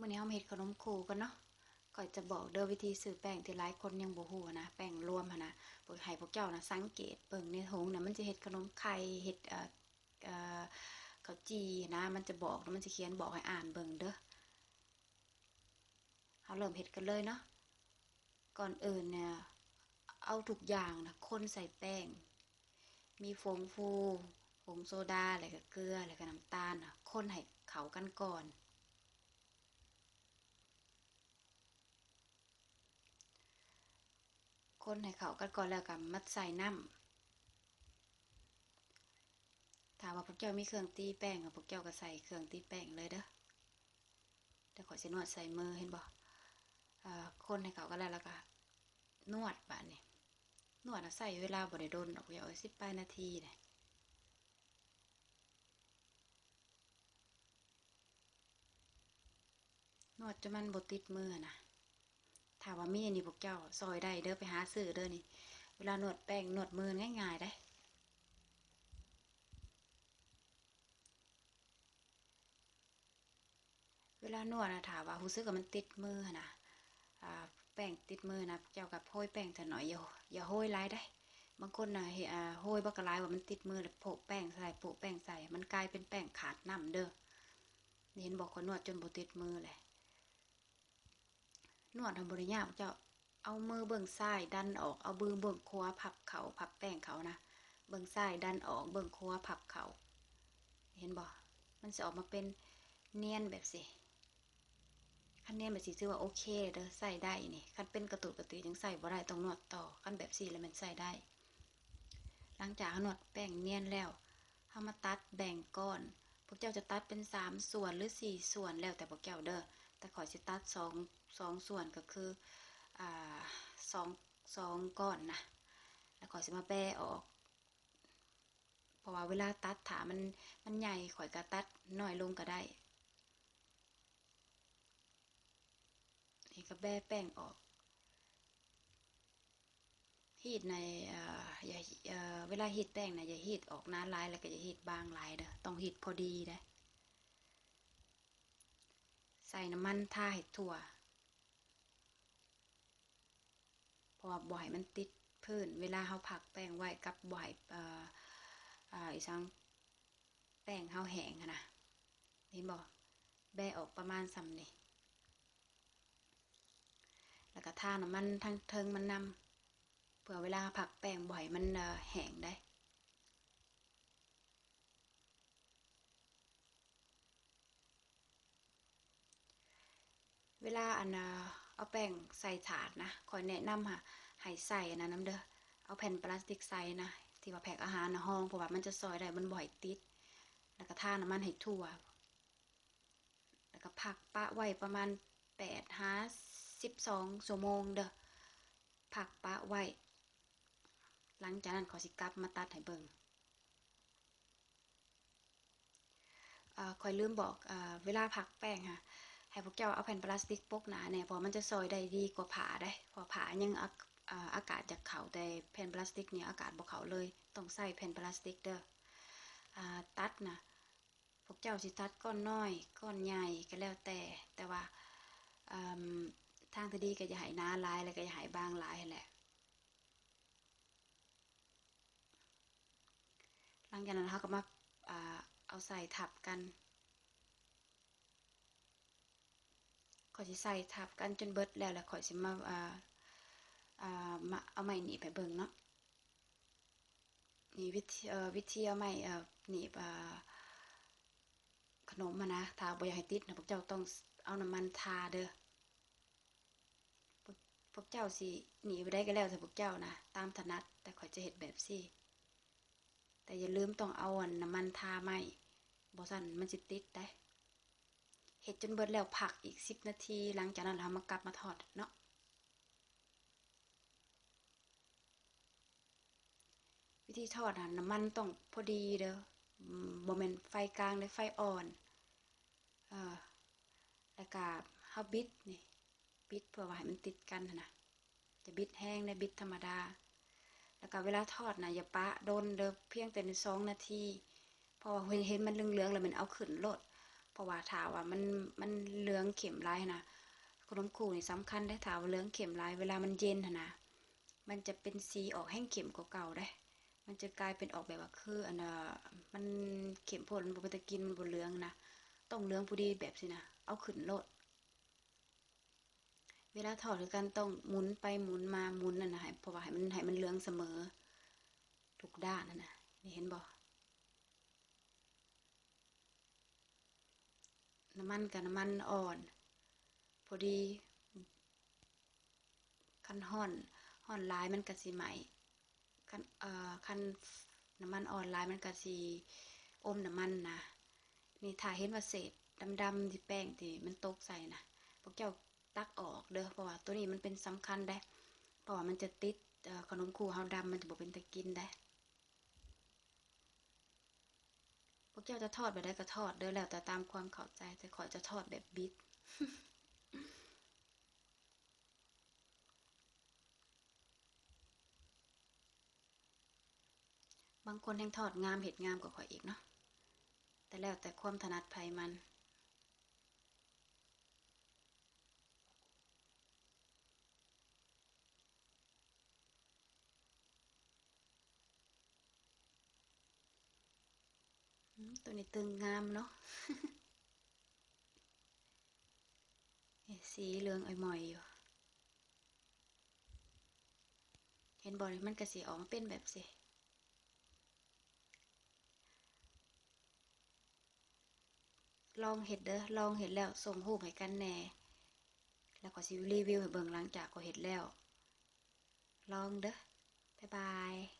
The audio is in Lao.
ມື້ນີ້ເຮົາມາເຮັດຂະໜົມຄູ່ກັນເນາະ. ຂ້ອຍຈະບອກເດີວິທີຊື້ແປ້ງທີ່ຫຼາຍຄົນຍັງບໍ່ຮູ້ນະ, ແປ້ງລວມຫັ້ນນະ. ເບິ່ງ ໃຫ້ພວກເຈົ້ານະສັງເກດເບິ່ງໃນຖົງນະ, ມັນຈະເຮັດຂະໜົມໄຂ່, ເຮັດ ເອີ ເອີ ເຂົ້າຈີ່ນະ, ມັນຈະບອກ, ມັນຈະຂຽນບອກໃຫ້ອ່ານເບິ່ງເດີ. ເຮົາເລີ່ມເຮັດກັນເລີຍເນາະ. ກ່ອນອື່ນນະ ເອົາທຸກຢ່າງນະຄົນໃສ່ແປ້ງ, ມີຟອງຟູ, ຜົງໂຊດາ ແລ້ວກະເກືອ ແລ້ວກະນ້ຳຕານນະ, ຄົນໃຫ້ເຂົ້າກັນກ່ອນ. ຄົນໃຫ້ເຂົ້າກັນກ່ອນແລ້ວກໍມາໃສ່ນ້ຳ. ຖ້າວ່າພວກເຈົ້າມີເຄື່ອງຕີແປ້ງ ພວກເຈົ້າກໍໃສ່ເຄື່ອງຕີແປ້ງເລີຍເດີ. ດຽວຂ້ອຍຊິນວດໃສ່ມື ເຫັນບໍ່? ເອີ ຄົນໃຫ້ເຂົ້າກັນແລ້ວ ແລ້ວກໍນວດບາດນີ້. ນວດນະໃຊ້ເວລາບໍ່ໄດ້ດົນດອກ ເອີ ສິບປາຍນາທີເດ. ນວດຈົນມັນບໍ່ຕິດມືຫັ້ນນະ. ຖ້າວ່າມີອັນນີ້ພວກເຈົ້າຊ່ອຍໄດ້ເດີ, ໄປຫາຊື້ເດີນີ້. ເວລານວດແປ້ງນວດມືງ່າຍໆເດ້. ເວລານວດນະ ຖ້າວ່າຮູ້ສຶກວ່າມັນຕິດມືຫັ້ນນະ, ອາ ແປ້ງຕິດມືນະ, ເຈົ້າກໍໂຮຍແປ້ງຈັກໜ້ອຍ, ຢ່າ ຢ່າໂຮຍຫຼາຍເດ້. ບາງຄົນນະ ເຮັດ ອາ ໂຮຍບັກຫຼາຍວ່າມັນຕິດມື ແລ້ວໂປະແປ້ງໃສ່ ໂປະແປ້ງໃສ່ ມັນກາຍເປັນແປ້ງຂາດນ້ຳເດີ. ນີ້ເຫັນບໍ່? ຂ້ອຍນວດຈົນບໍ່ຕິດມືແຫຼະ. ນວດຫັ້ນບໍ່ໄດ້ຍາກ, ເຈົ້າເອົາມືເບື້ອງຊ້າຍດັນອອກ, ເອົາມືເບື້ອງຂວາພັບເຂົ້າ, ພັບແປ້ງເຂົ້ານະ, ເບື້ອງຊ້າຍດັນອອກ, ເບື້ອງຂວາພັບເຂົ້າ. ເຫັນບໍ່? ມັນຊິອອກມາເປັນນຽນແບບຊີ້. ຄັນແນມແບບຊີ້ຖືວ່າໂອເຄເດີ, ໃຊ້ໄດ້ນີ້. ຄັນເປັນກະຕຸກກະຕິຍັງໃຊ້ບໍ່ໄດ້, ຕ້ອງນວດຕໍ່. ຄັນແບບຊີ້ລະແມ່ນໃຊ້ໄດ້. ຫຼັງຈາກເຮົານວດແປ້ງນຽນແລ້ວ, ເຮົາມາຕັດແບ່ງກ້ອນ. ພວກເຈົ້າຈະຕັດເປັນສາມສ່ວນ ຫຼື ສີ່ສ່ວນ ແລ້ວແຕ່ພວກເຈົ້າເດີ. ແຕ່ຂ້ອຍຊິຕັດສອງ ສອງສ່ວນ ກໍຄື ອາ ສອງ ສອງກ້ອນນະ. ແລ້ວຂ້ອຍຊິມາແບະອອກ. ເພາະວ່າເວລາຕັດຖ້າມັນ ມັນໃຫຍ່ ຂ້ອຍກໍຕັດນ້ອຍລົງກໍໄດ້. ນີ້ກໍແບະແປ້ງອອກ. ຮີດໃນ ເອີ ຢ່າ ເອີ ເວລາຮີດແປ້ງນະ ຢ່າຮີດອອກໜາຫຼາຍ ແລ້ວກໍຢ່າຮີດບາງຫຼາຍເດີ. ຕ້ອງຮີດພໍດີເດ້. ໃສ່ນ້ຳມັນທາໃຫ້ທົ່ວ. ເພາະວ່າບໍ່ໃຫ້ມັນຕິດພື້ນ ເວລາເຮົາພັກແປ້ງໄວ້ກັບບໍ່ໃຫ້ ເອີ ເອີ ອີຫຍັງ ແປ້ງເຮົາແຫ້ງຫັ້ນນະ. ເຫັນບໍ່? ແບະອອກປະມານສ່ຳນີ້ ແລ້ວກໍທານ້ຳມັນທາງເທິງມັນນຳ ເພື່ອເວລາເຮົາພັກແປ້ງບໍ່ໃຫ້ມັນ ເອີ ແຫ້ງໄດ໋. ເວລາອັນ ເອົາແປ້ງໃສ່ຖາດນະ ຂ້ອຍແນະນຳໃຫ້ໃສ່ອັນນັ້ນນຳເດີ ເອົາແຜ່ນປລາສຕິກໃສ່ນະ ທີ່ວ່າແພັກອາຫານນະຮອງ ເພາະວ່າມັນຈະຊ່ອຍໄດ້ ມັນບໍ່ໃຫ້ຕິດ ແລ້ວກໍທານ້ຳມັນໃຫ້ທົ່ວ ແລ້ວກໍພັກປະໄວ້ປະມານແປດຫາສິບສອງຊົ່ວໂມງເດີ ພັກປະໄວ້ ຫຼັງຈາກນັ້ນຂ້ອຍຊິກັບມາຕັດໃຫ້ເບິ່ງ. ເອີ ຂ້ອຍລືມບອກ ເອີ ເວລາພັກແປ້ງຫະ ໃຫ້ພວກເຈົ້າເອົາແຜ່ນປລາສຕິກປົກໜ້າແດ່ ເພາະວ່າມັນຈະຊ່ອຍໄດ້ດີກວ່າຜ້າເດ້ ເພາະຜ້າຍັງ ອາ ອາກາດຢາກເຂົ້າ ແຕ່ແຜ່ນປລາສຕິກນີ້ອາກາດບໍ່ເຂົ້າເລີຍ ຕ້ອງໃຊ້ແຜ່ນປລາສຕິກເດີ. ອາ ຕັດນະ ພວກເຈົ້າຊິຕັດກ້ອນນ້ອຍ ກ້ອນໃຫຍ່ກໍແລ້ວແຕ່ ແຕ່ວ່າ ເອີ ທາງທີ່ດີກໍຢ່າໃຫ້ໜາຫຼາຍ ແລ້ວກໍຢ່າໃຫ້ບາງຫຼາຍຫັ້ນແຫຼະ. ຫຼັງຈາກນັ້ນເຮົາກໍມາ ອາ ເອົາໃສ່ທັບກັນ ຂ້ອຍຊິໃສ່ທັບກັນຈົນເບິດແລ້ວ ແລ້ວຂ້ອຍຊິມາ ອາ ອາ ມາເອົາໄມ້ໜີບໃຫ້ເບິ່ງເນາະ. ນີ້ວິທີ ເອີ ວິທີເອົາໄມ້ ເອີ ໜີບ ອາ ຂະໜົມຫັ້ນນະ ຖ້າບໍ່ຢາກໃຫ້ຕິດນະ ພວກເຈົ້າຕ້ອງເອົານ້ຳມັນທາເດີ. ພວກ ພວກເຈົ້າຊິໜີບແບບໃດກໍແລ້ວແຕ່ພວກເຈົ້ານະ ຕາມຖະໜັດ ແຕ່ຂ້ອຍຈະເຮັດແບບຊີ້ ແຕ່ຢ່າລືມຕ້ອງເອົາອັນນ້ຳມັນທາໄມ້ ບໍ່ຊັ້ນມັນຊິຕິດໄດ໋. ເຮັດຈົນເບິດແລ້ວພັກອີກສິບນາທີ ຫຼັງຈາກນັ້ນເຮົາມາກັບມາທອດເນາະ. ວິທີທອດຫັ້ນ ນ້ຳມັນຕ້ອງພໍດີເດີ ອືມ ບໍ່ແມ່ນໄຟກາງເດີ ໄຟອ່ອນ ເອີ ແລ້ວກະເຮົາບິດນີ້ ບິດເພື່ອວ່າໃຫ້ມັນຕິດກັນຫັ້ນນະ ຢ່າບິດແຮງເດີ ບິດທຳມະດາ. ແລ້ວກະເວລາທອດນະ ຢ່າປະດົນເດີ ພຽງແຕ່ສອງນາທີ ເພາະວ່າເຫັນ ເຫັນມັນເຫຼືອງໆ ແລ້ວແມ່ນເອົາຂຶ້ນໂລດ ເພ ພາະວ່າຖ້າວ່າມັນ ມັນເຫຼືອງເຂັ້ມຫຼາຍຫັ້ນນະ ຂະໜົມຄູ່ນີ້ສຳຄັນເດ້. ຖ້າວ່າເຫຼືອງເຂັ້ມຫຼາຍ ເວລາມັນເຢັນຫັ້ນນະ ມັນຈະເປັນສີອອກແຮງເຂັ້ມກວ່າເກົ່າເດ້. ມັນຈະກາຍເປັນອອກແບບວ່າຄືອັນ ມັນເຂັ້ມໂພດ ມັນບໍ່ເປັນຕາກິນ ມັນບໍ່ເຫຼືອງນະ. ຕ້ອງເຫຼືອງພໍດີແບບຊີ້ນະ ເອົາຂຶ້ນໂລດ. ເວລາທອດຄືກັນ ຕ້ອງໝູນໄປໝູນມາ ໝູນຫັ້ນນະ ໃຫ້ ເພາະວ່າໃຫ້ມັນ ໃຫ້ມັນເຫຼືອງສະເໝີທຸກດ້ານຫັ້ນນະ. ນີ້ເຫັນບໍ່? ນ້ຳມັນກະນ້ຳມັນອ່ອນ ພໍດີ. ຄັນຮ້ອນ ຮ້ອນຫຼາຍມັນກະຊິໄໝ້. ຄັນ ເອີ ຄັນນ້ຳມັນອ່ອນຫຼາຍມັນກະຊິອົມນ້ຳມັນນະ. ນີ້ຖ້າເຫັນວ່າເສດດຳໆ ທີ່ແປ້ງທີ່ມັນຕົກໃສ່ນະ ພວກເຈົ້າຕັກອອກເດີ້ ເພາະວ່າໂຕນີ້ມັນເປັນສຳຄັນເດ້ ເພາະວ່າມັນຈະຕິດ ເອີ ຂະໜົມຄູ່ເຮົາດຳ ມັນຈະບໍ່ເປັນຕາກິນເດ້. ພວກເຈົ້າຈະທອດແບບໃດກໍທອດເດີ້ ແລ້ວແຕ່ຕາມຄວາມເຂົ້າໃຈ, ແຕ່ຂ້ອຍຈະທອດແບບບິດ. ບາງຄົນແຮ່ງທອດງາມ ເຮັດງາມກວ່າຂ້ອຍອີກເນາະ, ແຕ່ແລ້ວແຕ່ຄວາມຖະໜັດໃຜມັນ. ອືມ ໂຕນີ້ຕຶງງາມເນາະ. ເອີ ສີເຫຼືອງອ້ອຍໝ້ອຍຢູ່ ເຫັນບໍ່? ນີ້ມັນກະຊິອອກມາເປັນແບບຊີ້. ລອງເຮັດເດີ້ ລອງເຮັດແລ້ວສົ່ງຮູບໃຫ້ກັນແດ່ ແລ້ວຂ້ອຍຊິຣີວິວໃຫ້ເບິ່ງ ຫຼັງຈາກຂ້ອຍເຮັດແລ້ວ. ລອງເດີ້ ບາຍບາຍ.